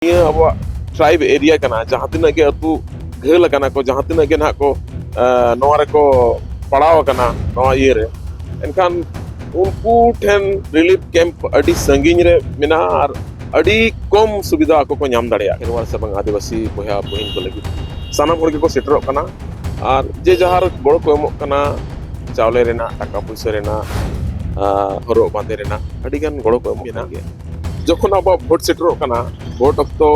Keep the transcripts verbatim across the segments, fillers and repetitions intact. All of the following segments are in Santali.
ᱱᱤᱭᱟᱹ ᱟᱵᱚᱣᱟᱜ ᱴᱨᱟᱭᱤᱵᱽ ᱮᱨᱤᱭᱟ ᱠᱟᱱᱟ, ᱡᱟᱦᱟᱸ ᱛᱤᱱᱟᱹᱜ ᱜᱮ ᱟᱹᱛᱩ ᱜᱷᱟᱹᱞ ᱟᱠᱟᱱᱟ ᱠᱚ, ᱡᱟᱦᱟᱸ ᱛᱤᱱᱟᱹᱜ ᱜᱮ ᱱᱟᱦᱟᱜ ᱠᱚ ᱟᱸ, ᱱᱚᱣᱟ ᱨᱮᱠᱚ ᱯᱟᱲᱟᱣ ᱟᱠᱟᱱᱟ ᱱᱚᱣᱟ ᱤᱭᱟᱹ ᱨᱮ, ᱮᱱᱠᱷᱟᱱ ᱩᱱᱠᱩ ᱴᱷᱮᱱ ᱨᱤᱞᱤᱯ ᱠᱮᱢᱯ ᱟᱹᱰᱤ ᱥᱟᱺᱜᱤᱧ ᱨᱮ ᱢᱮᱱᱟᱜᱼᱟ ᱟᱨ ᱟᱹᱰᱤ ᱠᱚᱢ ᱥᱩᱵᱤᱫᱷᱟ ᱟᱠᱚ ᱠᱚ ᱧᱟᱢ ᱫᱟᱲᱮᱭᱟᱜᱼᱟ᱾ ᱠᱷᱮᱨᱣᱟᱲ ᱥᱮ ᱵᱟᱝ ᱟᱹᱫᱤᱵᱟᱹᱥᱤ ᱵᱚᱭᱦᱟ ᱵᱚᱦᱤᱱ ᱠᱚ ᱞᱟᱹᱜᱤᱫ ᱥᱟᱱᱟᱢ ᱦᱚᱲ ᱜᱮᱠᱚ ᱥᱮᱴᱮᱨᱚᱜ ᱠᱟᱱᱟ᱾ ᱟᱨ ᱡᱮ ᱡᱟᱦᱟᱨ ᱜᱚᱲᱚ ᱠᱚ ᱮᱢᱚᱜ ᱠᱟᱱᱟ, ᱪᱟᱣᱞᱮ ᱨᱮᱱᱟᱜ, ᱴᱟᱠᱟ ᱯᱩᱭᱥᱟᱹ ᱨᱮᱱᱟᱜ, ᱟᱨ ᱦᱚᱨᱚᱜ ᱵᱟᱸᱫᱮ ᱨᱮᱱᱟᱜ ᱟᱹᱰᱤ ᱜᱟᱱ ᱜᱚᱲᱚ ᱠᱚ ᱮᱢᱚᱜ ᱠᱟᱱ ᱜᱮᱭᱟ᱾ ᱡᱚᱠᱷᱚᱱ ᱟᱵᱚᱣᱟᱜ ᱵᱷᱳᱴ ᱥᱮᱴᱮᱨᱚᱜ ᱠᱟᱱᱟ, ᱵᱷᱳᱴ ᱚᱠᱛᱚ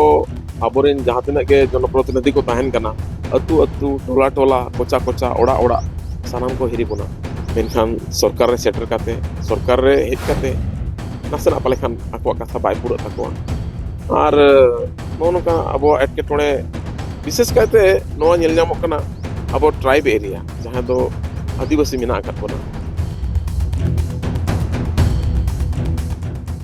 ᱟᱵᱚᱨᱮᱱ ᱡᱟᱦᱟᱸ ᱛᱤᱱᱟᱹᱜ ᱜᱮ ᱡᱚᱱᱚᱯᱨᱚᱛᱤᱱᱤᱫᱷᱤ ᱠᱚ ᱛᱟᱦᱮᱱ ᱠᱟᱱᱟ, ᱟᱹᱛᱩ ᱟᱹᱛᱩ, ᱴᱚᱞᱟ ᱴᱚᱞᱟ, ᱠᱚᱪᱟ ᱠᱚᱪᱟ, ᱚᱲᱟᱜ ᱚᱲᱟᱜ ᱥᱟᱱᱟᱢ ᱠᱚ ᱦᱤᱨᱤ ᱵᱚᱱᱟ᱾ ᱢᱮᱱᱠᱷᱟᱱ ᱥᱚᱨᱠᱟᱨ ᱨᱮ ᱥᱮᱴᱮᱨ ᱠᱟᱛᱮ, ᱥᱚᱨᱠᱟᱨ ᱨᱮ ᱦᱮᱡ ᱠᱟᱛᱮ ᱱᱟᱥᱮᱱᱟᱜ ᱯᱟᱞᱮ ᱠᱷᱟᱱ ᱟᱠᱚᱣᱟᱜ ᱠᱟᱛᱷᱟ ᱵᱟᱭ ᱯᱩᱨᱟᱹᱜ ᱛᱟᱠᱚᱣᱟ᱾ ᱟᱨ ᱱᱚᱜᱼᱚ ᱱᱚᱝᱠᱟ ᱟᱵᱚᱣᱟᱜ ᱮᱴᱠᱮᱴᱚᱬᱮ ᱵᱤᱥᱮᱥ ᱠᱟᱭᱛᱮ ᱱᱚᱣᱟ ᱧᱮᱞ ᱧᱟᱢᱚᱜ ᱠᱟᱱᱟ ᱟᱵᱚ ᱴᱨᱟᱭᱤᱵᱽ ᱮᱨᱤᱭᱟ, ᱡᱟᱦᱟᱸ ᱫᱚ ᱟᱹᱫᱤᱵᱟᱹᱥᱤ ᱢᱮᱱᱟᱜ ᱟᱠᱟᱫ ᱵᱚᱱᱟ᱾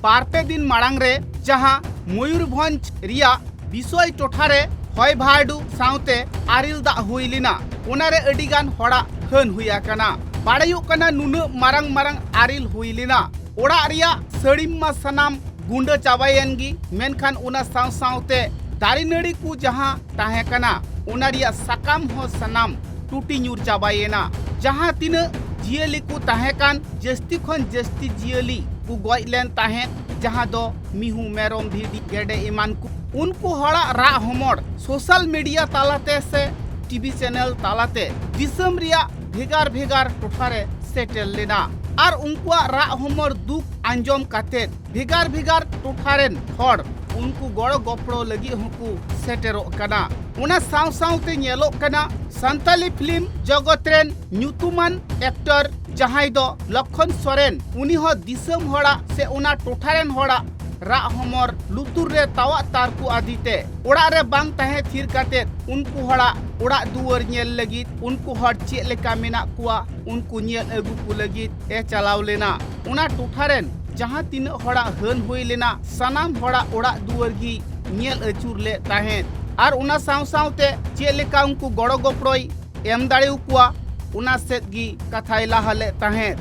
ᱵᱟᱨᱯᱮ ᱫᱤᱱ ᱢᱟᱲᱟᱝ ᱨᱮ ᱡᱟᱦᱟᱸ ᱢᱚᱭᱩᱨᱵᱷᱚᱸᱡᱽ ᱨᱮᱭᱟᱜ ᱵᱤᱥᱚᱭ ᱴᱚᱴᱷᱟ ᱨᱮ ᱦᱚᱭ ᱵᱷᱟᱨᱰᱩ ᱥᱟᱶᱛᱮ ᱟᱨᱮᱞ ᱫᱟᱜ ᱦᱩᱭ ᱞᱮᱱᱟ, ᱚᱱᱟ ᱨᱮ ᱟᱹᱰᱤ ᱜᱟᱱ ᱦᱚᱲᱟᱜ ᱦᱟᱹᱱ ᱦᱩᱭ ᱟᱠᱟᱱᱟ᱾ ᱵᱟᱲᱟᱭᱚᱜ ᱠᱟᱱᱟ ᱱᱩᱱᱟᱹᱜ ᱢᱟᱨᱟᱝ ᱢᱟᱨᱟᱝ ᱟᱨᱮᱞ ᱦᱩᱭ ᱞᱮᱱᱟ, ᱚᱲᱟᱜ ᱨᱮᱭᱟᱜ ᱥᱟᱹᱲᱤᱢ ᱢᱟ ᱥᱟᱱᱟᱢ ᱜᱩᱸᱰᱟᱹ ᱪᱟᱵᱟᱭᱮᱱ ᱜᱮ, ᱢᱮᱱᱠᱷᱟᱱ ᱚᱱᱟ ᱥᱟᱶ ᱥᱟᱶᱛᱮ ᱫᱟᱨᱮ ᱱᱟᱹᱲᱤ ᱠᱚ ᱡᱟᱦᱟᱸ ᱛᱟᱦᱮᱸ ᱠᱟᱱᱟ, ᱚᱱᱟ ᱨᱮᱭᱟᱜ ᱥᱟᱠᱟᱢ ᱦᱚᱸ ᱥᱟᱱᱟᱢ ᱴᱩᱴᱤ ᱧᱩᱨ ᱪᱟᱵᱟᱭᱮᱱᱟ᱾ ᱡᱟᱦᱟᱸ ᱛᱤᱱᱟᱹᱜ ᱡᱤᱭᱟᱹᱞᱤ ᱠᱚ ᱛᱟᱦᱮᱸ ᱠᱟᱱ, ᱡᱟᱹᱥᱛᱤ ᱠᱷᱚᱱ ᱡᱟᱹᱥᱛᱤ ᱡᱤᱭᱟᱹᱞᱤ ᱠᱚ ᱜᱚᱡ ᱞᱮᱱ ᱛᱟᱦᱮᱸᱫ, ᱡᱟᱦᱟᱸ ᱫᱚ ᱢᱤᱦᱩ, ᱢᱮᱨᱚᱢ, ᱵᱷᱤᱰᱤ, ᱜᱮᱰᱮ ᱮᱢᱟᱱ ᱠᱚ᱾ ᱩᱱᱠᱩ ᱦᱚᱲᱟᱜ ᱨᱟᱜ ᱦᱚᱢᱚᱨ ᱥᱳᱥᱟᱞ ᱢᱤᱰᱤᱭᱟ ᱛᱟᱞᱟᱛᱮ ᱥᱮ ᱴᱤᱵᱷᱤ ᱪᱮᱱᱮᱞ ᱛᱟᱞᱟᱛᱮ ᱫᱤᱥᱚᱢ ᱨᱮᱭᱟᱜ ᱵᱷᱮᱜᱟᱨ ᱵᱷᱮᱜᱟᱨ ᱴᱚᱴᱷᱟ ᱨᱮ ᱥᱮᱴᱮᱨ ᱞᱮᱱᱟ ᱟᱨ ᱩᱱᱠᱩᱣᱟᱜ ᱨᱟᱜ ᱦᱚᱢᱚᱨ ᱫᱩᱠ ᱟᱸᱡᱚᱢ ᱠᱟᱛᱮ ᱵᱷᱮᱜᱟᱨ ᱵᱷᱮᱜᱟᱨ ᱴᱚᱴᱷᱟ ᱨᱮᱱ ᱦᱚᱲ ᱩᱱᱠᱩ ᱜᱚᱲᱚ ᱜᱚᱯᱚᱲᱚ ᱞᱟᱹᱜᱤᱫ ᱦᱚᱸᱠᱚ ᱥᱮᱴᱮᱨᱚᱜ ᱠᱟᱱᱟ᱾ ᱚᱱᱟ ᱥᱟᱶ ᱥᱟᱶᱛᱮ ᱧᱮᱞᱚᱜ ᱠᱟᱱᱟ ᱥᱟᱱᱛᱟᱞᱤ ᱯᱷᱤᱞᱢ ᱡᱚᱜᱚᱛ ᱨᱮᱱ ᱧᱩᱛᱩᱢᱟᱱ ᱮᱠᱴᱚᱨ ᱡᱟᱦᱟᱸᱭ ᱫᱚ ᱞᱚᱠᱷᱚᱱ ᱥᱚᱨᱮᱱ, ᱩᱱᱤ ᱦᱚᱸ ᱫᱤᱥᱚᱢ ᱦᱚᱲᱟᱜ ᱥᱮ ᱚᱱᱟ ᱴᱚᱴᱷᱟ ᱨᱮᱱ ᱦᱚᱲᱟᱜ ᱨᱟᱜ ᱦᱚᱢᱚᱨ ᱞᱩᱛᱩᱨ ᱨᱮ ᱛᱟᱣᱟᱜ ᱛᱟᱨᱠᱚ ᱟᱫᱤ ᱛᱮ ᱚᱲᱟᱜ ᱨᱮ ᱵᱟᱝ ᱛᱟᱦᱮᱸ ᱛᱷᱤᱨ ᱠᱟᱛᱮ ᱩᱱᱠᱩ ᱦᱚᱲᱟᱜ ᱚᱲᱟᱜ ᱫᱩᱣᱟᱹᱨ ᱧᱮᱞ ᱞᱟᱹᱜᱤᱫ, ᱩᱱᱠᱩ ᱦᱚᱲ ᱪᱮᱫ ᱞᱮᱠᱟ ᱢᱮᱱᱟᱜ ᱠᱚᱣᱟ, ᱩᱱᱠᱩ ᱧᱮᱞ ᱟᱹᱜᱩ ᱠᱚ ᱞᱟᱹᱜᱤᱫ ᱮ ᱪᱟᱞᱟᱣ ᱞᱮᱱᱟ᱾ ᱚᱱᱟ ᱴᱚᱴᱷᱟ ᱨᱮᱱ ᱡᱟᱦᱟᱸ ᱛᱤᱱᱟᱹᱜ ᱦᱚᱲᱟᱜ ᱦᱟᱹᱱ ᱦᱩᱭ ᱞᱮᱱᱟ, ᱥᱟᱱᱟᱢ ᱦᱚᱲᱟᱜ ᱚᱲᱟᱜ ᱫᱩᱣᱟᱹᱨ ᱜᱮ ᱧᱮᱞ ᱟᱹᱪᱩᱨ ᱞᱮᱫ ᱛᱟᱦᱮᱸᱫ ᱟᱨ ᱚᱱᱟ ᱥᱟᱶ ᱥᱟᱶᱛᱮ ᱪᱮᱫ ᱞᱮᱠᱟ ᱩᱱᱠᱩ ᱜᱚᱲᱚ ᱜᱚᱯᱚᱲᱚᱭ ᱮᱢ ᱫᱟᱲᱮ ᱟᱠᱚᱣᱟ, ᱚᱱᱟ ᱥᱮᱫ ᱜᱮ ᱠᱟᱛᱷᱟᱭ ᱞᱟᱦᱟ ᱞᱮᱫ ᱛᱟᱦᱮᱸᱫ᱾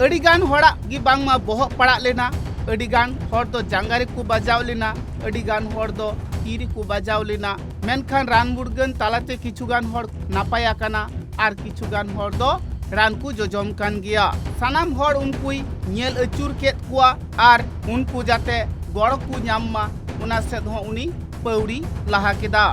ᱟᱹᱰᱤᱜᱟᱱ ᱦᱚᱲᱟᱜ ᱜᱮ ᱵᱟᱝᱢᱟ ᱵᱚᱦᱚᱜ ᱯᱟᱲᱟᱜ ᱞᱮᱱᱟ, ᱟᱹᱰᱤ ᱜᱟᱱ ᱦᱚᱲ ᱫᱚ ᱡᱟᱸᱜᱟ ᱨᱮᱠᱚ ᱵᱟᱡᱟᱣ ᱞᱮᱱᱟ, ᱟᱹᱰᱤ ᱜᱟᱱ ᱦᱚᱲ ᱫᱚ ᱛᱤ ᱨᱮᱠᱚ ᱵᱟᱡᱟᱣ ᱞᱮᱱᱟ᱾ ᱢᱮᱱᱠᱷᱟᱱ ᱨᱟᱱ ᱢᱩᱨᱜᱟᱹᱱ ᱛᱟᱞᱟᱛᱮ ᱠᱤᱪᱷᱩ ᱜᱟᱱ ᱦᱚᱲ ᱱᱟᱯᱟᱭ ᱟᱠᱟᱱᱟ ᱟᱨ ᱠᱤᱪᱷᱩ ᱜᱟᱱ ᱦᱚᱲ ᱫᱚ ᱨᱟᱱ ᱠᱚ ᱡᱚᱡᱚᱢ ᱠᱟᱱ ᱜᱮᱭᱟ᱾ ᱥᱟᱱᱟᱢ ᱦᱚᱲ ᱩᱱᱠᱩᱭ ᱧᱮᱞ ᱟᱹᱪᱩᱨ ᱠᱮᱫ ᱠᱚᱣᱟ ᱟᱨ ᱩᱱᱠᱩ ᱡᱟᱛᱮ ᱜᱚᱲᱚ ᱠᱚ ᱧᱟᱢ ᱢᱟ, ᱚᱱᱟ ᱥᱮᱫ ᱦᱚᱸ ᱩᱱᱤ ᱯᱟᱹᱣᱲᱤ ᱞᱟᱦᱟ ᱠᱮᱫᱟ᱾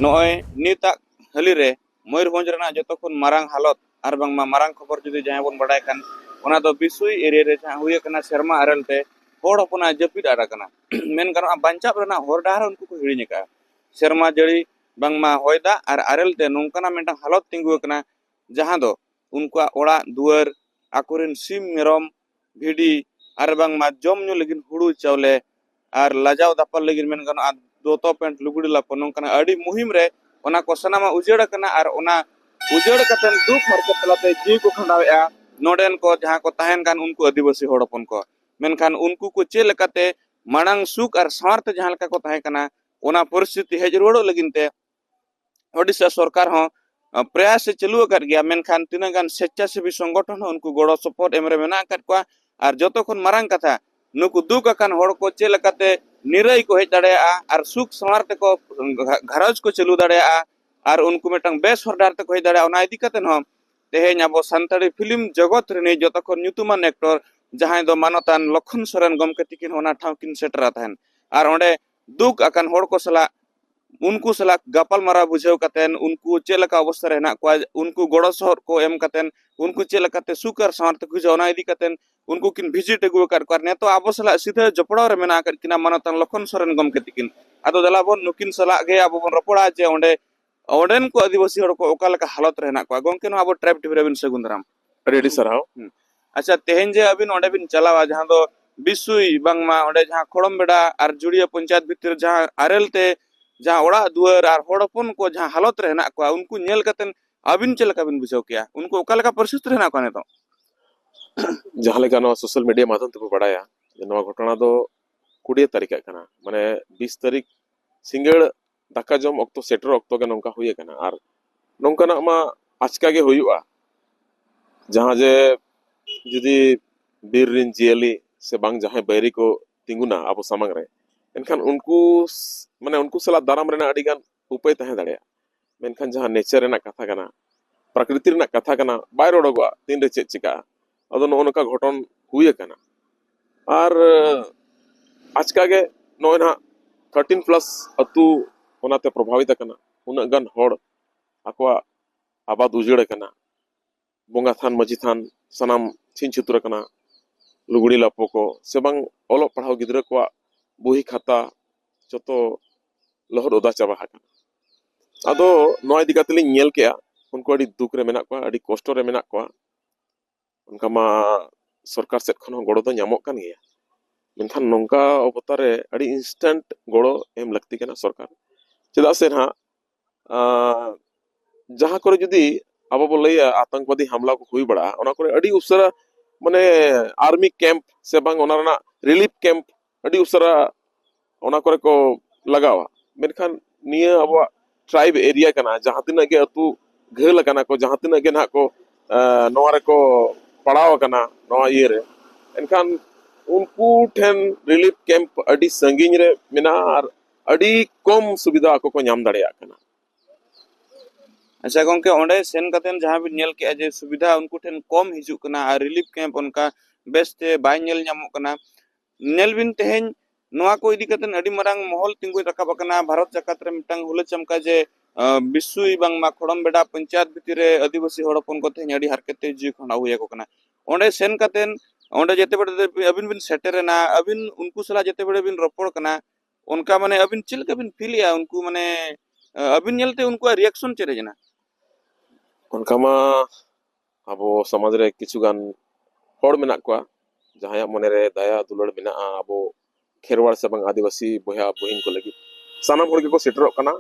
ᱱᱚᱜᱼᱚᱭ ᱱᱤᱛᱟᱜ ᱦᱟᱹᱞᱤ ᱨᱮ ᱢᱚᱭᱩᱨᱵᱷᱚᱸᱡᱽ ᱨᱮᱱᱟᱜ ᱡᱚᱛᱚ ᱠᱷᱚᱱ ᱢᱟᱨᱟᱝ ᱦᱟᱞᱚᱛ ᱟᱨ ᱵᱟᱝᱢᱟ ᱢᱟᱨᱟᱝ ᱠᱷᱚᱵᱚᱨ ᱡᱩᱫᱤ ᱡᱟᱦᱟᱸᱭ ᱵᱚᱱ ᱵᱟᱰᱟᱭ ᱠᱷᱟᱱ, ᱚᱱᱟ ᱫᱚ ᱵᱤᱥᱩᱭ ᱮᱨᱤᱭᱟ ᱨᱮ ᱡᱟᱦᱟᱸ ᱦᱩᱭ ᱟᱠᱟᱱᱟ ᱥᱮᱨᱢᱟ ᱟᱨᱮᱞ ᱛᱮ ᱦᱚᱲ ᱦᱚᱯᱚᱱᱟᱜ ᱡᱟᱹᱯᱤᱫ ᱟᱫ ᱟᱠᱟᱱᱟ᱾ ᱢᱮᱱ ᱜᱟᱱᱚᱜᱼᱟ, ᱵᱟᱧᱪᱟᱣ ᱨᱮᱱᱟᱜ ᱦᱚᱨ ᱰᱟᱦᱟᱨ ᱩᱱᱠᱩ ᱠᱚ ᱦᱤᱲᱤᱧ ᱟᱠᱟᱫᱼᱟ᱾ ᱥᱮᱨᱢᱟ ᱡᱟᱹᱲᱤ ᱵᱟᱝᱢᱟ ᱦᱚᱭ ᱫᱟᱜ ᱟᱨ ᱟᱨᱮᱞ ᱛᱮ ᱱᱚᱝᱠᱟᱱᱟᱜ ᱢᱤᱫᱴᱟᱝ ᱦᱟᱞᱚᱛ ᱛᱤᱸᱜᱩ ᱟᱠᱟᱱᱟ, ᱡᱟᱦᱟᱸ ᱫᱚ ᱩᱱᱠᱩᱣᱟᱜ ᱚᱲᱟᱜ ᱫᱩᱣᱟᱹᱨ, ᱟᱠᱚᱨᱮᱱ ᱥᱤᱢ ᱢᱮᱨᱚᱢ ᱵᱷᱤᱰᱤ ᱟᱨ ᱵᱟᱝᱢᱟ ᱡᱚᱢ ᱧᱩ ᱞᱟᱹᱜᱤᱫ ᱦᱩᱲᱩ ᱪᱟᱣᱞᱮ ᱟᱨ ᱞᱟᱡᱟᱣ ᱫᱟᱯᱟᱞ ᱞᱟᱹᱜᱤᱫ ᱢᱮᱱ ᱜᱟᱱᱚᱜᱼᱟ ᱫᱚᱛᱚ ᱯᱮᱱᱴ ᱞᱩᱜᱽᱲᱤ ᱞᱟᱯᱚ ᱱᱚᱝᱠᱟᱱᱟᱜ ᱟᱹᱰᱤ ᱢᱩᱦᱤᱢ ᱨᱮ ᱚᱱᱟ ᱠᱚ ᱥᱟᱱᱟᱢᱟᱜ ᱩᱡᱟᱹᱲ ᱟᱠᱟᱱᱟ ᱟᱨ ᱚᱱᱟ ᱩᱡᱟᱹᱲ ᱠᱟᱛᱮ ᱫᱩᱠ ᱦᱟᱨᱠᱮᱛ ᱛᱟᱞᱟᱛᱮ ᱡᱤᱣᱤ ᱠᱚ ᱠᱷᱟᱸᱰᱟᱣᱮᱫᱼᱟ ᱱᱚᱰᱮᱱ ᱠᱚ ᱡᱟᱦᱟᱸ ᱠᱚ ᱛᱟᱦᱮᱱ ᱠᱟᱱ ᱩᱱᱠᱩ ᱟᱹᱫᱤᱵᱟᱹᱥᱤ ᱦᱚᱲ ᱦᱚᱯᱚᱱ ᱠᱚ᱾ ᱢᱮᱱᱠᱷᱟᱱ ᱩᱱᱠᱩ ᱠᱚ ᱪᱮᱫ ᱞᱮᱠᱟᱛᱮ ᱢᱟᱲᱟᱝ ᱥᱩᱠ ᱟᱨ ᱥᱟᱶᱟᱨ ᱛᱮ ᱡᱟᱦᱟᱸ ᱞᱮᱠᱟ ᱠᱚ ᱛᱟᱦᱮᱸ ᱠᱟᱱᱟ ᱚᱱᱟ ᱯᱚᱨᱤᱥᱛᱷᱤᱛᱤ ᱦᱮᱡ ᱨᱩᱣᱟᱹᱲᱚᱜ ᱞᱟᱹᱜᱤᱫ ᱛᱮ ᱳᱰᱤᱥᱟ ᱥᱚᱨᱠᱟᱨ ᱦᱚᱸ ᱯᱨᱚᱭᱟᱥ ᱮ ᱪᱟᱹᱞᱩ ᱟᱠᱟᱫ ᱜᱮᱭᱟ, ᱢᱮᱱᱠᱷᱟᱱ ᱛᱤᱱᱟᱹᱜ ᱜᱟᱱ ᱥᱮᱪᱪᱟᱥᱮᱵᱤ ᱥᱚᱝᱜᱚᱴᱷᱚᱱ ᱦᱚᱸ ᱩᱱᱠᱩ ᱜᱚᱲᱚ ᱥᱚᱯᱚᱦᱚᱫ ᱮᱢ ᱨᱮ ᱢᱮᱱᱟᱜ ᱟᱠᱟᱫ ᱠᱚᱣᱟ᱾ ᱟᱨ ᱡᱚᱛᱚ ᱠᱷᱚᱱ ᱢᱟᱨᱟᱝ ᱠᱟᱛᱷᱟ, ᱱᱩᱠᱩ ᱫᱩᱠ ᱟᱠᱟᱱ ᱦᱚᱲ ᱠᱚ ᱪᱮᱫ ᱞᱮᱠᱟᱛᱮ ᱱᱤᱨᱟᱹᱭ ᱠᱚ ᱦᱮᱡ ᱫᱟᱲᱮᱭᱟᱜᱼᱟ ᱟᱨ ᱥᱩᱠ ᱥᱟᱶᱟᱨ ᱛᱮᱠᱚ ᱜᱷᱟ-, ᱜᱷᱟᱨᱚᱸᱡᱽ ᱠᱚ ᱪᱟᱹᱞᱩ ᱫᱟᱲᱮᱭᱟᱜᱼᱟ ᱟᱨ ᱩᱱᱠᱩ ᱢᱤᱫᱴᱟᱝ ᱵᱮᱥ ᱦᱚᱨ ᱰᱟᱦᱟᱨ ᱛᱮᱠᱚ ᱦᱮᱡ ᱫᱟᱲᱮᱭᱟᱜᱼᱟ, ᱚᱱᱟ ᱤᱫᱤ ᱠᱟᱛᱮ ᱦᱚᱸ ᱛᱮᱦᱮᱧ ᱟᱵᱚ ᱥᱟᱱᱛᱟᱲᱤ ᱯᱷᱤᱞᱢ ᱡᱚᱜᱚᱛ ᱨᱤᱱᱤᱡ ᱡᱚᱛᱚ ᱠᱷᱚᱱ ᱧᱩᱛᱩᱢᱟᱱ ᱮᱠᱴᱚᱨ ᱡᱟᱦᱟᱸᱭ ᱫᱚ ᱢᱟᱱᱚᱛᱟᱱ ᱞᱚᱠᱷᱚᱱ ᱥᱚᱨᱮᱱ ᱜᱚᱢᱠᱮ ᱛᱤᱠᱤᱱ ᱦᱚᱸ ᱚᱱᱟ ᱴᱷᱟᱶ ᱠᱤᱱ ᱥᱮᱴᱮᱨᱟ ᱛᱟᱦᱮᱱ᱾ ᱟᱨ ᱚᱸᱰᱮ ᱫᱩᱠ ᱟᱠᱟᱱ ᱦᱚᱲ ᱠᱚ ᱥᱟᱞᱟᱜ ᱩᱱᱠᱩ ᱥᱟᱞᱟᱜ ᱜᱟᱯᱟᱞ ᱢᱟᱨᱟᱣ ᱵᱩᱡᱷᱟᱹᱣ ᱠᱟᱛᱮᱱ ᱩᱱᱠᱩ ᱪᱮᱫ ᱞᱮᱠᱟ ᱚᱵᱚᱥᱛᱟ ᱨᱮ ᱦᱮᱱᱟᱜ ᱠᱚᱣᱟ, ᱩᱱᱠᱩ ᱜᱚᱲᱚ ᱥᱚᱦᱚᱫ ᱠᱚ ᱮᱢ ᱠᱟᱛᱮᱱ ᱩᱱᱠᱩ ᱪᱮᱫ ᱞᱮᱠᱟᱛᱮ ᱥᱩᱠ ᱟᱨ ᱥᱟᱶᱟᱨ ᱛᱮᱠᱚ ᱦᱤᱡᱩᱜᱼᱟ, ᱚᱱᱟ ᱤᱫᱤ ᱠᱟᱛᱮᱱ ᱩᱱᱠᱩ ᱠᱤᱱ ᱵᱷᱤᱡᱤᱴ ᱟᱹᱜᱩ ᱟᱠᱟᱫ ᱠᱚᱣᱟ᱾ ᱟᱨ ᱱᱤᱛᱚᱜ ᱟᱵᱚ ᱥᱟᱞᱟᱜ ᱥᱤᱫᱷᱟᱹ ᱡᱚᱯᱲᱟᱣ ᱨᱮ ᱢᱮᱱᱟᱜ ᱟᱠᱟᱫ ᱠᱤᱱᱟ ᱢᱟᱱᱚᱛᱟᱱ ᱞᱚᱠᱷᱚᱱ ᱥᱚᱨᱮᱱ ᱜᱚᱢᱠᱮ ᱛᱤᱠᱤᱱ᱾ ᱟᱫᱚ ᱫᱮᱞᱟ ᱵᱚᱱ ᱱᱩᱠᱤᱱ ᱥᱟᱞᱟᱜ ᱜᱮ ᱟᱵᱚ ᱵᱚᱱ ᱨᱚᱯᱚᱲᱟ ᱡᱮ ᱚᱸᱰᱮ ᱚᱸᱰᱮᱱ ᱠᱚ ᱟᱹᱫᱤᱵᱟᱹᱥᱤ ᱦᱚᱲ ᱠᱚ ᱚᱠᱟ ᱞᱮᱠᱟ ᱦᱟᱞᱚᱛ ᱨᱮ ᱦᱮᱱᱟᱜ ᱠᱚᱣᱟ᱾ ᱜᱚᱢᱠᱮ, ᱱᱚᱣᱟ ᱟᱵᱚ ᱴᱨᱟᱭᱤᱵᱽ ᱴᱤᱵᱷᱤ ᱨᱮ ᱟᱹᱵᱤᱱ ᱥᱟᱹᱜᱩᱱ ᱫᱟᱨᱟᱢ᱾ ᱟᱹᱰᱤ ᱟᱹᱰᱤ ᱥᱟᱨᱦᱟᱣ᱾ ᱦᱩᱸ᱾ ᱟᱪᱪᱷᱟ, ᱛᱮᱦᱮᱧ ᱡᱮ ᱟᱹᱵᱤᱱ ᱚᱸᱰᱮ ᱵᱤᱱ ᱪᱟᱞᱟᱣᱟ, ᱡᱟᱦᱟᱸ ᱫᱚ ᱵᱤᱥᱩᱭ ᱵᱟᱝᱢᱟ ᱚᱸᱰᱮ ᱡᱟᱦᱟᱸ ᱠᱷᱚᱲᱚᱢ ᱵᱮᱰᱟ ᱟᱨ ᱡᱩᱲᱤᱭᱟᱹ ᱯᱚᱧᱪᱟᱭᱮᱛ ᱵᱷᱤᱛᱤᱨ ᱨᱮ ᱡᱟᱦᱟᱸ ᱟᱨᱮᱞ ᱛᱮ ᱡᱟᱦᱟᱸ ᱚᱲᱟᱜ ᱫᱩᱣᱟᱹᱨ ᱟᱨ ᱦᱚᱲ ᱦᱚᱯᱚᱱ ᱠᱚ ᱡᱟᱦᱟᱸ ᱦᱟᱞᱚᱛ ᱨᱮ ᱦᱮᱱᱟᱜ ᱠᱚᱣᱟ, ᱩᱱᱠᱩ ᱧᱮᱞ ᱠᱟᱛᱮᱱ ᱟᱹᱵᱤᱱ ᱪᱮᱫ ᱞᱮᱠᱟ ᱵᱤᱱ ᱵᱩᱡᱷᱟᱹᱣ ᱠᱮᱜᱼᱟ? ᱩᱱᱠᱩ ᱚᱠᱟ ᱞᱮᱠᱟ ᱯᱚᱨᱤᱥᱛᱷᱤᱛᱤ ᱨᱮ ᱦᱮᱱᱟᱜ ᱠᱚᱣᱟ ᱱᱤᱛᱚᱜ? ᱡᱟᱦᱟᱸ ᱞᱮᱠᱟ ᱱᱚᱣᱟ ᱥᱳᱥᱟᱞ ᱢᱤᱰᱤᱭᱟ ᱢᱟᱫᱽᱫᱷᱚᱢ ᱛᱮᱵᱚ ᱵᱟᱲᱟᱭᱟ ᱡᱮ ᱱᱚᱣᱟ ᱜᱷᱚᱴᱚᱱᱟ ᱫᱚ ᱠᱩᱲᱤ ᱛᱟᱹᱨᱤᱠᱷ ᱟᱜ ᱠᱟᱱᱟ, ᱢᱟᱱᱮ ᱵᱤᱥ ᱛᱟᱹᱨᱤᱠᱷ ᱥᱤᱸᱜᱟᱹᱲ ᱫᱟᱠᱟ ᱡᱚᱢ ᱚᱠᱛᱚ ᱥᱮᱴᱮᱨ ᱚᱠᱛᱚ ᱜᱮ ᱱᱚᱝᱠᱟ ᱦᱩᱭ ᱟᱠᱟᱱᱟ᱾ ᱟᱨ ᱱᱚᱝᱠᱟᱱᱟᱜ ᱢᱟ ᱟᱪᱠᱟ ᱜᱮ ᱦᱩᱭᱩᱜᱼᱟ, ᱡᱟᱦᱟᱸ ᱡᱮ ᱡᱩᱫᱤ ᱵᱤᱨ ᱨᱮᱱ ᱡᱤᱭᱟᱹᱞᱤ ᱥᱮ ᱵᱟᱝ ᱡᱟᱦᱟᱸᱭ ᱵᱟᱹᱭᱨᱤ ᱠᱚ ᱛᱤᱸᱜᱩᱱᱟ ᱟᱵᱚ ᱥᱟᱢᱟᱝ ᱨᱮ, ᱮᱱᱠᱷᱟᱱ ᱩᱱᱠᱩ ᱥ- ᱢᱟᱱᱮ ᱩᱱᱠᱩ ᱥᱟᱞᱟᱜ ᱫᱟᱨᱟᱢ ᱨᱮᱱᱟᱜ ᱟᱹᱰᱤ ᱜᱟᱱ ᱩᱯᱟᱹᱭ ᱛᱟᱦᱮᱸ ᱫᱟᱲᱮᱭᱟᱜᱼᱟ᱾ ᱢᱮᱱᱠᱷᱟᱱ ᱡᱟᱦᱟᱸ ᱱᱮᱪᱟᱨ ᱨᱮᱱᱟᱜ ᱠᱟᱛᱷᱟ ᱠᱟᱱᱟ, ᱯᱨᱟᱠᱨᱤᱛᱤ ᱨᱮᱱᱟᱜ ᱠᱟᱛᱷᱟ ᱠᱟᱱᱟ, ᱵᱟᱭ ᱨᱚᱲᱚᱜᱚᱜᱼᱟ ᱛᱤᱱᱨᱮ ᱪᱮᱫ ᱪᱤᱠᱟᱹᱜᱼᱟ᱾ ᱟᱫᱚ ᱱᱚᱜᱼᱚ ᱱᱚᱝᱠᱟ ᱜᱷᱚᱴᱚᱱ ᱦᱩᱭ ᱟᱠᱟᱱᱟ᱾ ᱟᱨ ᱟᱪᱠᱟ ᱜᱮ ᱱᱚᱜᱼᱚᱭ ᱱᱟᱦᱟᱜ ᱛᱷᱟᱨᱴᱤᱱ ᱯᱞᱟᱥ ᱟᱹᱛᱩ ᱚᱱᱟᱛᱮ ᱯᱨᱚᱵᱷᱟᱵᱤᱛ ᱟᱠᱟᱱᱟ᱾ ᱩᱱᱟᱹᱜ ᱜᱟᱱ ᱦᱚᱲ ᱟᱠᱚᱣᱟᱜ ᱟᱵᱟᱫ ᱩᱡᱟᱹᱲ ᱟᱠᱟᱱᱟ, ᱵᱚᱸᱜᱟ ᱛᱷᱟᱱ, ᱢᱟᱹᱡᱷᱤ ᱛᱷᱟᱱ ᱥᱟᱱᱟᱢ ᱪᱷᱤᱝ ᱪᱷᱟᱹᱛᱩᱨ ᱟᱠᱟᱱᱟ, ᱞᱩᱜᱽᱲᱤ ᱞᱟᱯᱚ ᱠᱚ ᱥᱮ ᱵᱟᱝ ᱚᱞᱚᱜ ᱯᱟᱲᱦᱟᱣ ᱜᱤᱫᱽᱨᱟᱹ ᱠᱚᱣᱟᱜ ᱵᱩᱦᱤ ᱠᱷᱟᱛᱟ ᱡᱚᱛᱚ ᱞᱚᱦᱚᱫ ᱚᱫᱟ ᱪᱟᱵᱟ ᱟᱠᱟᱱᱟ᱾ ᱟᱫᱚ ᱱᱚᱣᱟ ᱤᱫᱤ ᱠᱟᱛᱮ ᱞᱤᱧ ᱧᱮᱞ ᱠᱮᱜᱼᱟ, ᱩᱱᱠᱩ ᱟᱹᱰᱤ ᱫᱩᱠ ᱨᱮ ᱢᱮᱱᱟᱜ ᱠᱚᱣᱟ, ᱟᱹᱰᱤ ᱠᱚᱥᱴᱚ ᱨᱮ ᱢᱮᱱᱟᱜ ᱠᱚᱣᱟ᱾ ᱚᱱᱠᱟ ᱢᱟ ᱥᱚᱨᱠᱟᱨ ᱥᱮᱫ ᱠᱷᱚᱱ ᱦᱚᱸ ᱜᱚᱲᱚ ᱫᱚ ᱧᱟᱢᱚᱜ ᱠᱟᱱ ᱜᱮᱭᱟ, ᱢᱮᱱᱠᱷᱟᱱ ᱱᱚᱝᱠᱟ ᱚᱵᱚᱛᱟᱨ ᱨᱮ ᱟᱹᱰᱤ ᱤᱱᱥᱴᱮᱱᱴ ᱜᱚᱲᱚ ᱮᱢ ᱞᱟᱹᱠᱛᱤ ᱠᱟᱱᱟ ᱥᱚᱨᱠᱟᱨ᱾ ᱪᱮᱫᱟᱜ ᱥᱮ ᱱᱟᱦᱟᱜ ᱟᱸ, ᱡᱟᱦᱟᱸ ᱠᱚᱨᱮ ᱡᱩᱫᱤ ᱟᱵᱚ ᱵᱚ ᱞᱟᱹᱭᱟ ᱟᱛᱚᱝᱠᱵᱟᱫᱤ ᱦᱟᱢᱞᱟ ᱠᱚ ᱦᱩᱭ ᱵᱟᱲᱟᱜᱼᱟ, ᱚᱱᱟ ᱠᱚᱨᱮ ᱟᱹᱰᱤ ᱩᱥᱟᱹᱨᱟ ᱢᱟᱱᱮ ᱟᱨᱢᱤ ᱠᱮᱢᱯ ᱥᱮ ᱵᱟᱝ ᱚᱱᱟ ᱨᱮᱱᱟᱜ ᱨᱤᱞᱤᱯ ᱠᱮᱢᱯ ᱟᱹᱰᱤ ᱩᱥᱟᱹᱨᱟ ᱚᱱᱟ ᱠᱚᱨᱮ ᱠᱚ ᱞᱟᱜᱟᱣᱟ᱾ ᱢᱮᱱᱠᱷᱟᱱ ᱱᱤᱭᱟᱹ ᱟᱵᱚᱣᱟᱜ ᱴᱨᱟᱭᱤᱵ ᱮᱨᱤᱭᱟ ᱠᱟᱱᱟ, ᱡᱟᱦᱟᱸ ᱛᱤᱱᱟᱹᱜ ᱜᱮ ᱟᱹᱛᱩ ᱜᱷᱟᱹᱞ ᱟᱠᱟᱱᱟ ᱠᱚ, ᱡᱟᱦᱟᱸ ᱛᱤᱱᱟᱹᱜ ᱜᱮ ᱱᱟᱦᱟᱜ ᱠᱚ ᱟᱸ, ᱱᱚᱣᱟ ᱨᱮᱠᱚ ᱯᱟᱲᱟᱣ ᱟᱠᱟᱱᱟ ᱱᱚᱣᱟ ᱤᱭᱟᱹ ᱨᱮ, ᱮᱱᱠᱷᱟᱱ ᱩᱱᱠᱩ ᱴᱷᱮᱱ ᱨᱤᱞᱤᱯ ᱠᱮᱢᱯ ᱟᱹᱰᱤ ᱥᱟᱺᱜᱤᱧ ᱨᱮ ᱢᱮᱱᱟᱜᱼᱟ ᱟᱨ ᱟᱹᱰᱤ ᱠᱚᱢ ᱥᱩᱵᱤᱫᱷᱟ ᱟᱠᱚ ᱠᱚ ᱧᱟᱢ ᱫᱟᱲᱮᱭᱟᱜ ᱠᱟᱱᱟ᱾ ᱟᱪᱪᱷᱟ ᱜᱚᱝᱠᱮ, ᱚᱸᱰᱮ ᱥᱮᱱ ᱠᱟᱛᱮ ᱡᱟᱦᱟᱸ ᱵᱤᱱ ᱧᱮᱞ ᱠᱮᱜᱼᱟ ᱡᱮ ᱥᱩᱵᱤᱫᱷᱟ ᱩᱱᱠᱩ ᱴᱷᱮᱱ ᱠᱚᱢ ᱦᱤᱡᱩᱜ ᱠᱟᱱᱟ ᱟᱨ ᱨᱤᱞᱤᱯ ᱠᱮᱢᱯ ᱚᱱᱠᱟ ᱵᱮᱥᱛᱮ ᱵᱟᱭ ᱧᱮᱞ ᱧᱟᱢᱚᱜ ᱠᱟᱱᱟ, ᱧᱮᱞ ᱵᱤᱱ ᱛᱮᱦᱮᱧ ᱱᱚᱣᱟ ᱠᱚ ᱤᱫᱤ ᱠᱟᱛᱮ ᱟᱹᱰᱤ ᱢᱟᱨᱟᱝ ᱢᱚᱦᱚᱞ ᱛᱤᱸᱜᱩ ᱨᱟᱠᱟᱵ ᱟᱠᱟᱱᱟ ᱵᱷᱟᱨᱚᱛ ᱡᱟᱠᱟᱛ ᱨᱮ ᱢᱤᱫᱴᱟᱝ ᱦᱩᱞᱟᱹ ᱪᱟᱢᱠᱟ ᱡᱮ, ᱟᱸ, ᱵᱤᱥᱩᱭ ᱵᱟᱝᱢᱟ ᱠᱷᱚᱲᱚᱢ ᱵᱮᱰᱟ ᱯᱚᱧᱪᱟᱭᱮᱛ ᱵᱷᱤᱛᱤᱨ ᱨᱮ ᱟᱹᱫᱤᱵᱟᱹᱥᱤ ᱦᱚᱲ ᱦᱚᱯᱚᱱ ᱠᱚ ᱛᱮᱦᱮᱧ ᱟᱹᱰᱤ ᱦᱟᱨᱠᱮᱛ ᱛᱮ ᱡᱤᱣᱤ ᱠᱷᱟᱸᱰᱟᱣ ᱦᱩᱭ ᱟᱠᱚ ᱠᱟᱱᱟ᱾ ᱚᱸᱰᱮ ᱥᱮᱱ ᱠᱟᱛᱮ ᱚᱸᱰᱮ ᱡᱮᱛᱮ ᱵᱮᱲᱟ ᱟᱹᱵᱤᱱ ᱵᱤᱱ ᱥᱮᱴᱮᱨᱮᱱᱟ, ᱟᱹᱵᱤᱱ ᱩᱱᱠᱩ ᱥᱟᱞᱟᱜ ᱡᱮᱛᱮ ᱵᱮᱲᱟ ᱵᱤᱱ ᱨᱚᱯᱚᱲ ᱠᱟᱱᱟ, ᱚᱱᱠᱟ ᱢᱟᱱᱮ ᱟᱹᱵᱤᱱ ᱪᱮᱫ ᱞᱮᱠᱟ ᱵᱤᱱ ᱯᱷᱤᱞ ᱮᱜᱼᱟ? ᱩᱱᱠᱩ ᱢᱟᱱᱮ, ᱟᱹᱵᱤᱱ ᱧᱮᱞᱛᱮ ᱩᱱᱠᱩᱣᱟᱜ ᱨᱤᱭᱟᱠᱥᱚᱱ ᱪᱮᱫ ᱮ ᱠᱟᱱᱟ? ᱚᱱᱠᱟ ᱢᱟ ᱟᱵᱚ ᱥᱚᱢᱟᱡᱽ ᱨᱮ ᱠᱤᱪᱷᱩ ᱜᱟᱱ ᱦᱚᱲ ᱢᱮᱱᱟᱜ ᱠᱚᱣᱟ, ᱡᱟᱦᱟᱸᱭᱟᱜ ᱢᱚᱱᱮᱨᱮ ᱫᱟᱭᱟ ᱫᱩᱞᱟᱹᱲ ᱢᱮᱱᱟᱜᱼᱟ ᱟᱵᱚ ᱠᱷᱮᱨᱣᱟᱲ ᱥᱮ ᱵᱟᱝ ᱟᱹᱫᱤᱵᱟᱹᱥᱤ ᱵᱚᱭᱦᱟ ᱵᱩᱦᱤᱱ ᱠᱚ ᱞᱟᱹᱜᱤᱫ᱾ ᱥᱟᱱᱟᱢ ᱦᱚᱲ ᱜᱮᱠᱚ ᱥᱮᱴᱮᱨᱚᱜ ᱠᱟᱱᱟ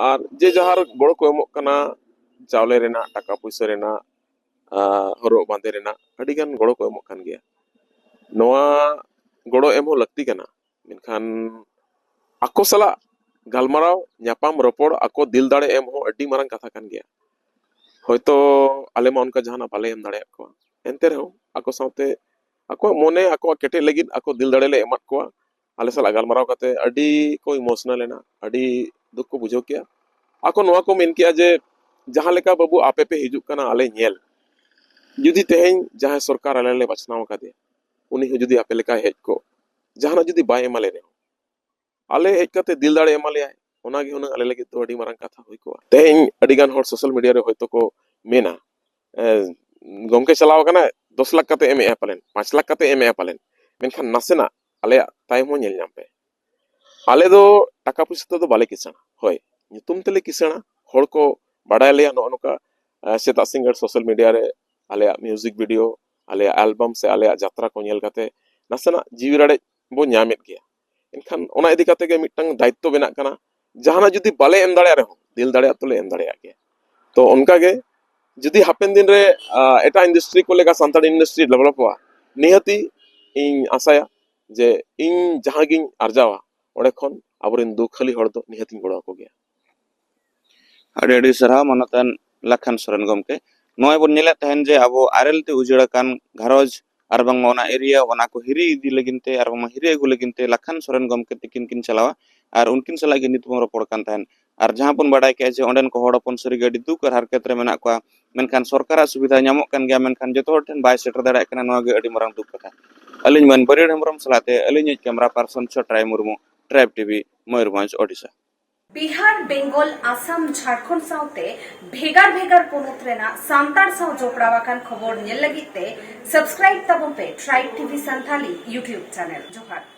ᱟᱨ ᱡᱮ ᱡᱟᱦᱟᱨ ᱜᱚᱲᱚ ᱠᱚ ᱮᱢᱚᱜ ᱠᱟᱱᱟ, ᱪᱟᱣᱞᱮ ᱨᱮᱱᱟᱜ, ᱴᱟᱠᱟ ᱯᱩᱭᱥᱟᱹ ᱨᱮᱱᱟᱜ, ᱟᱨ ᱦᱚᱨᱚᱜ ᱵᱟᱸᱫᱮ ᱨᱮᱱᱟᱜ ᱟᱹᱰᱤ ᱜᱟᱱ ᱜᱚᱲᱚ ᱠᱚ ᱮᱢᱚᱜ ᱠᱟᱱ ᱜᱮᱭᱟ᱾ ᱱᱚᱣᱟ ᱜᱚᱲᱚ ᱮᱢ ᱦᱚᱸ ᱞᱟᱹᱠᱛᱤ ᱠᱟᱱᱟ, ᱢᱮᱱᱠᱷᱟᱱ ᱟᱠᱚ ᱥᱟᱞᱟᱜ ᱜᱟᱞᱢᱟᱨᱟᱣ, ᱧᱟᱯᱟᱢ, ᱨᱚᱯᱚᱲ, ᱟᱠᱚ ᱫᱤᱞ ᱫᱟᱲᱮ ᱮᱢ ᱦᱚᱸ ᱟᱹᱰᱤ ᱢᱟᱨᱟᱝ ᱠᱟᱛᱷᱟ ᱠᱟᱱ ᱜᱮᱭᱟ᱾ ᱦᱚᱭᱛᱚ ᱟᱞᱮ ᱢᱟ ᱚᱱᱠᱟ ᱡᱟᱦᱟᱱᱟᱜ ᱵᱟᱞᱮ ᱮᱢ ᱫᱟᱲᱮᱭᱟᱜ ᱠᱚᱣᱟ, ᱮᱱᱛᱮ ᱨᱮᱦᱚᱸ ᱟᱠᱚ ᱥᱟᱶᱛᱮ ᱟᱠᱚᱣᱟᱜ ᱢᱚᱱᱮ ᱟᱠᱚᱣᱟᱜ ᱠᱮᱴᱮᱡ ᱞᱟᱹᱜᱤᱫ ᱟᱠᱚ ᱫᱤᱞ ᱫᱟᱲᱮ ᱞᱮ ᱮᱢᱟᱫ ᱠᱚᱣᱟ᱾ ᱟᱞᱮ ᱥᱟᱞᱟᱜ ᱜᱟᱞᱢᱟᱨᱟᱣ ᱠᱟᱛᱮ ᱟᱹᱰᱤ ᱠᱚ ᱤᱢᱳᱥᱚᱱᱟᱞ ᱮᱱᱟ, ᱟᱹᱰᱤ ᱫᱩᱠ ᱠᱚ ᱵᱩᱡᱷᱟᱹᱣ ᱠᱮᱜᱼᱟ᱾ ᱟᱠᱚ ᱱᱚᱣᱟ ᱠᱚ ᱢᱮᱱ ᱠᱮᱜᱼᱟ ᱡᱮ ᱡᱟᱦᱟᱸ ᱞᱮᱠᱟ ᱵᱟᱹᱵᱩ ᱟᱯᱮ ᱯᱮ ᱦᱤᱡᱩᱜ ᱠᱟᱱᱟ ᱟᱞᱮ ᱧᱮᱞ, ᱡᱩᱫᱤ ᱛᱮᱦᱮᱧ ᱡᱟᱦᱟᱸᱭ ᱥᱚᱨᱠᱟᱨ ᱟᱞᱮ ᱞᱮ ᱵᱟᱪᱷᱱᱟᱣ ᱟᱠᱟᱫᱮᱭᱟ, ᱩᱱᱤ ᱦᱚᱸ ᱡᱩᱫᱤ ᱟᱯᱮ ᱞᱮᱠᱟᱭ ᱦᱮᱡ ᱠᱚᱜ, ᱡᱟᱦᱟᱱᱟᱜ ᱡᱩᱫᱤ ᱵᱟᱭ ᱮᱢᱟ ᱞᱮ ᱨᱮᱦᱚᱸ, ᱟᱞᱮ ᱦᱮᱡ ᱠᱟᱛᱮ ᱫᱤᱞ ᱫᱟᱲᱮ ᱮᱢᱟ ᱞᱮᱭᱟᱭ, ᱚᱱᱟᱜᱮ ᱦᱩᱱᱟᱹᱝ ᱟᱞᱮ ᱞᱟᱹᱜᱤᱫ ᱫᱚ ᱟᱹᱰᱤ ᱢᱟᱨᱟᱝ ᱠᱟᱛᱷᱟ ᱦᱩᱭ ᱠᱚᱜᱼᱟ᱾ ᱛᱮᱦᱮᱧ ᱟᱹᱰᱤ ᱜᱟᱱ ᱦᱚᱲ ᱥᱳᱥᱟᱞ ᱢᱤᱰᱤᱭᱟ ᱨᱮ ᱦᱚᱭᱛᱳ ᱠᱚ ᱢᱮᱱᱟ, "ᱮ, ᱜᱚᱢᱠᱮ ᱪᱟᱞᱟᱣ ᱟᱠᱟᱱᱟᱭ, ᱫᱚᱥ ᱞᱟᱠᱷ ᱠᱟᱛᱮ ᱮᱢᱮᱜᱼᱟ ᱯᱟᱞᱮᱱ, ᱯᱟᱸᱪ ᱞᱟᱠᱷ ᱠᱟᱛᱮ ᱮᱢᱮᱜᱼᱟ ᱯᱟᱞᱮᱱ, ᱢᱮᱱᱠᱷᱟᱱ ᱱᱟᱥᱮᱱᱟᱜ ᱟᱞᱮᱭᱟᱜ ᱛᱟᱭᱚᱢ ᱦᱚᱸ ᱧᱮᱞ ᱧᱟᱢ ᱯᱮ᱾ ᱟᱞᱮ ᱫᱚ ᱴᱟᱠᱟ ᱯᱩᱭᱥᱟᱹ ᱛᱮᱫᱚ ᱵᱟᱞᱮ ᱠᱤᱥᱟᱹᱬᱟ, ᱦᱳᱭ, ᱧᱩᱛᱩᱢ ᱛᱮᱞᱮ ᱠᱤᱥᱟᱹᱬᱟ, ᱦᱚᱲ ᱠᱚ ᱵᱟᱰᱟᱭ ᱞᱮᱭᱟ ᱱᱚᱜᱼᱚ ᱱᱚᱝᱠᱟ, ᱮ, ᱥᱮᱛᱟᱜ ᱥᱤᱸᱜᱟᱹᱲ ᱥᱳᱥᱟᱞ ᱢᱤᱰᱤᱭᱟ ᱨᱮ ᱟᱞᱮᱭᱟᱜ ᱢᱤᱣᱡᱤᱠ ᱵᱷᱤᱰᱤᱭᱳ, ᱟᱞᱮᱭᱟᱜ ᱮᱞᱵᱟᱢ ᱥᱮ ᱟᱞᱮᱭᱟᱜ ᱡᱟᱛᱨᱟ ᱠᱚ ᱧᱮᱞ ᱠᱟᱛᱮ ᱱᱟᱥᱮᱱᱟᱜ ᱡᱤᱣᱤ ᱨᱟᱲᱮᱡ ᱵᱚ ᱧᱟᱢᱮᱫ ᱜᱮᱭᱟ᱾ ᱮᱱᱠᱷᱟᱱ ᱚᱱᱟ ᱤᱫᱤ ᱠᱟᱛᱮ ᱜᱮ ᱢᱤᱫᱴᱟᱝ ᱫᱟᱭᱤᱛᱛᱚ ᱵᱮᱱᱟᱜ ᱠᱟᱱᱟ, ᱡᱟᱦᱟᱱᱟᱜ ᱡᱩᱫᱤ ᱵᱟᱞᱮ ᱮᱢ ᱫᱟᱲᱮᱭᱟᱜ ᱨᱮᱦᱚᱸ ᱫᱤᱞ ᱫᱟᱲᱮᱭᱟᱜ ᱛᱚᱞᱮ ᱮᱢ ᱫᱟᱲᱮᱭᱟᱜ ᱜᱮᱭᱟ᱾ ᱛᱚ ᱚᱱᱠᱟᱜᱮ ᱡᱩᱫᱤ ᱦᱟᱯᱮᱱ ᱫᱤᱱ ᱨᱮ, ᱟ, ᱮᱴᱟᱜ ᱤᱱᱰᱟᱥᱴᱨᱤ ᱠᱚ ᱞᱮᱠᱟ ᱥᱟᱱᱛᱟᱲ ᱤᱱᱰᱟᱥᱴᱨᱤ ᱰᱮᱵᱷᱞᱚᱯᱚᱜᱼᱟ, ᱱᱤᱦᱟᱹᱛᱤ ᱤᱧ ᱟᱥᱟᱭᱟ ᱡᱮ ᱤᱧ ᱡᱟᱦᱟᱸ ᱜᱤᱧ ᱟᱨᱡᱟᱣᱟ ᱚᱸᱰᱮ ᱠᱷᱚᱱ ᱟᱵᱚᱨᱮᱱ ᱫᱩᱠᱷᱟᱹᱞᱤ ᱦᱚᱲ ᱫᱚ ᱱᱤᱦᱟᱹᱛᱤᱧ ᱜᱚᱲᱚ ᱟᱠᱚ ᱜᱮᱭᱟ᱾ ᱟᱹᱰᱤ ᱟᱹᱰᱤ ᱥᱟᱨᱦᱟᱣ ᱢᱟᱱᱚᱛᱟᱱ ᱞᱟᱠᱷᱟᱱ ᱥᱚᱨᱮᱱ ᱜᱚᱢᱠᱮ᱾ ᱱᱚᱜᱼᱚᱭ ᱵᱚᱱ ᱧᱮᱞᱮᱫ ᱛᱟᱦᱮᱱ ᱡᱮ ᱟᱵᱚ ᱟᱨᱮᱞ ᱛᱮ ᱩᱡᱟᱹᱲ ᱟᱠᱟᱱ ᱜᱷᱟᱨᱚᱸᱡᱽ ᱟᱨ ᱵᱟᱝᱢᱟ ᱚᱱᱟ ᱮᱨᱤᱭᱟ, ᱚᱱᱟ ᱠᱚ ᱦᱤᱨᱤ ᱤᱫᱤ ᱞᱟᱹᱜᱤᱫ ᱛᱮ ᱟᱨ ᱵᱟᱝᱢᱟ ᱦᱤᱨᱤ ᱟᱹᱜᱩ ᱞᱟᱹᱜᱤᱫ ᱛᱮ ᱞᱟᱠᱷᱟᱱ ᱥᱚᱨᱮᱱ ᱜᱚᱢᱠᱮ ᱛᱤᱠᱤᱱ ᱠᱤᱱ ᱪᱟᱞᱟᱣᱟ᱾ ᱟᱨ ᱩᱱᱠᱤᱱ ᱥᱟᱞᱟᱜ ᱜᱮ ᱱᱤᱛ ᱵᱚᱱ ᱨᱚᱯᱚᱲ ᱠᱟᱱ ᱛᱟᱦᱮᱱ᱾ ᱟᱨ ᱡᱟᱦᱟᱸ ᱵᱚᱱ ᱵᱟᱰᱟᱭ ᱠᱮᱜᱼᱟ ᱡᱮ ᱚᱸᱰᱮᱱ ᱠᱚ ᱦᱚᱲ ᱦᱚᱯᱚᱱ ᱥᱟᱹᱨᱤᱜᱮ ᱟᱹᱰᱤ ᱫᱩᱠ ᱟᱨ ᱦᱟᱨᱠᱮᱛ ᱨᱮ ᱢᱮᱱᱟᱜ ᱠᱚᱣᱟ, ᱢᱮᱱᱠᱷᱟᱱ ᱥᱚᱨᱠᱟᱨᱟᱜ ᱥᱩᱵᱤᱫᱷᱟ ᱧᱟᱢᱚᱜ ᱠᱟᱱ ᱜᱮᱭᱟ, ᱢᱮᱱᱠᱷᱟᱱ ᱡᱚᱛᱚ ᱦᱚᱲ ᱴᱷᱮᱱ ᱵᱟᱭ ᱥᱮᱴᱮᱨ ᱫᱟᱲᱮᱭᱟᱜ ᱠᱟᱱᱟ᱾ ᱱᱚᱣᱟ ᱜᱮ ᱟᱹᱰᱤ ᱢᱟᱨᱟᱝ ᱫᱩᱠ ᱠᱟᱛᱷᱟ᱾ ᱟᱹᱞᱤᱧ ᱢᱟᱹᱱ ᱵᱟᱹᱨᱤᱭᱟᱹᱲ ᱦᱮᱢᱵᱨᱚᱢ ᱥᱟᱞᱟᱜ ᱛᱮ ᱟᱹᱞᱤᱧᱤᱡ ᱠᱮᱢᱨᱟ ᱯᱟᱨᱥᱚᱱ ᱪᱷᱚᱴᱨᱟᱭ ᱢᱩᱨᱢᱩ, ᱴᱨᱟᱭᱤᱵᱽ ᱴᱤᱵᱷᱤ, ᱢᱚᱭᱩᱨᱵᱷᱚᱸᱡᱽ, ᱳᱰᱤᱥᱟ᱾ ᱵᱤᱦᱟᱨ, ᱵᱮᱝᱜᱚᱞ, ᱟᱥᱟᱢ, ᱡᱷᱟᱲᱠᱷᱚᱸᱰ ᱥᱟᱶᱛᱮ ᱵᱷᱮᱜᱟᱨ ᱵᱷᱮᱜᱟᱨ ᱯᱚᱱᱚᱛ ᱨᱮᱱᱟᱜ ᱥᱟᱱᱛᱟᱲ ᱥᱟᱶ ᱡᱚᱯᱲᱟᱣ ᱟᱠᱟᱱ ᱠᱷᱚᱵᱚᱨ ᱧᱮᱞ ᱞᱟᱹᱜᱤᱫ ᱛᱮ subscribe ᱛᱟᱵᱚᱱ ᱯᱮ Tribe T V Santali YouTube channel᱾ ᱡᱚᱦᱟᱨ᱾